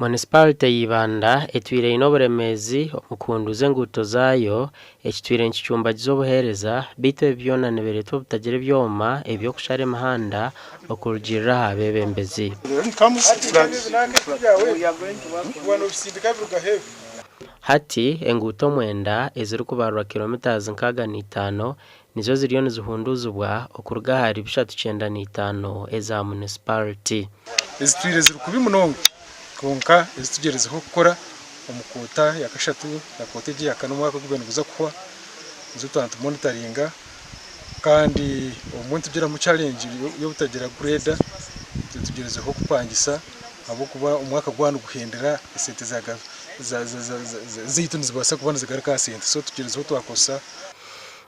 Munisiparite ya Ibanda etwire eine oburemeezi omu kuhunduuza enguuto zaayo, ekitwire nikicumbagiza obuheereza beitu ebi byona nibireetwa obutagira ebyoma eby'okushara emihanda okurugiirira aha beebembezi. Hati enguuto omwenda ezirikubarwa kilometres 65 nizo ziriyo nizihunduuzibwa okuruga ahari 395 eza munisiparite. Ezitwire ziri kubi munonga kwonka ezi tugyerizeho kukora omu koota ya kashatu na koota egi eya kana omwaka ogu niguza kuhwa nizo twaba nitumonitaringa kandi obumwe nitugiramu challenge y'obutagira grader tugyerizeho kupangisa ahabw'okuba omwaka gwaba niguhendera esente zaitu nizibaasa kuba nizigaruka aha sente so tugyerizeho twakozesa.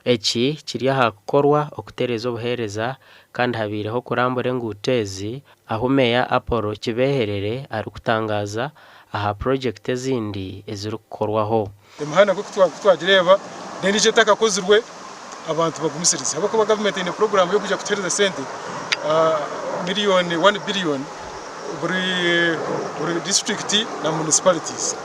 Eki kiri aha kukorwa okutereeza obuheereza kandi habaireho okurambura enguuto ezi ahu Meeya Apollo Kibeherere arikutangaaza aha purogyekiti ezindi ezirikukorwaho. Emihanda nk'oku twagireeba n'endiijo etakakozirwe abantu bagumisirize ahabw'okuba gavumenti eine puroguraamu y'okwija kutuheereza sente miriyoni wani biriyoni buri disiturikiti na munisipalities.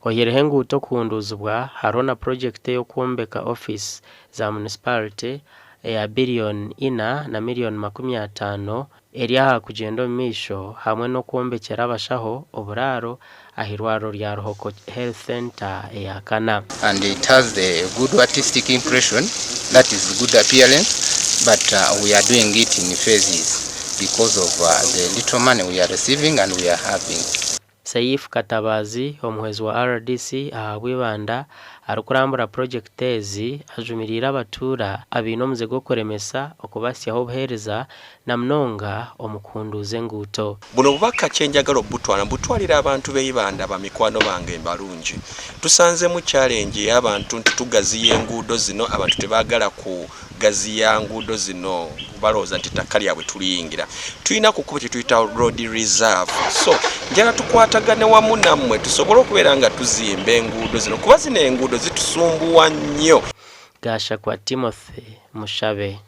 Oihireho enguuto okuhunduuzibwa, hariho na purogyekiti ey'okwombeka ofiisi za munisiparite eya biriyoni ina na miriyoni 50 eri aha kugyenda omu maisho hamwe n'okwombekyera abashaho oburaaro ah'eirwariro rya Ruhoko Health Centre eya kana. And it has the good artistic impression that is good appearance but we are doing it in phases because of the little money we are receiving and we are having. Seif Katabaazi, omuhwezi wa rdc ahabwa Ibanda arikurambura purogyekiti ezi ajumiriire abatuura abaine omuze gw'okuremesa okubahitsyaho obuheereza na munonga omu kuhunduuza enguuto. Buno obubaka kyenjagala obutwala mbutwalira abantu b'e Ibanda ba mikwano bange mbalungi. Tusanzemu challenge ey'abantu nti tugaziya enguudo zino abantu tebagala ku gaziya nguudo zino balowooza nti ettaka lyabwe tuliyingira. Tulina ku kkubo kyetuyita road reserve so njagala tukwatagane wamu nammwe tusobole okubeera nga tuzimba enguudo zino kuba zino enguudo zitusumbuwa nnyo. Gashakwa Timothy Mushabe.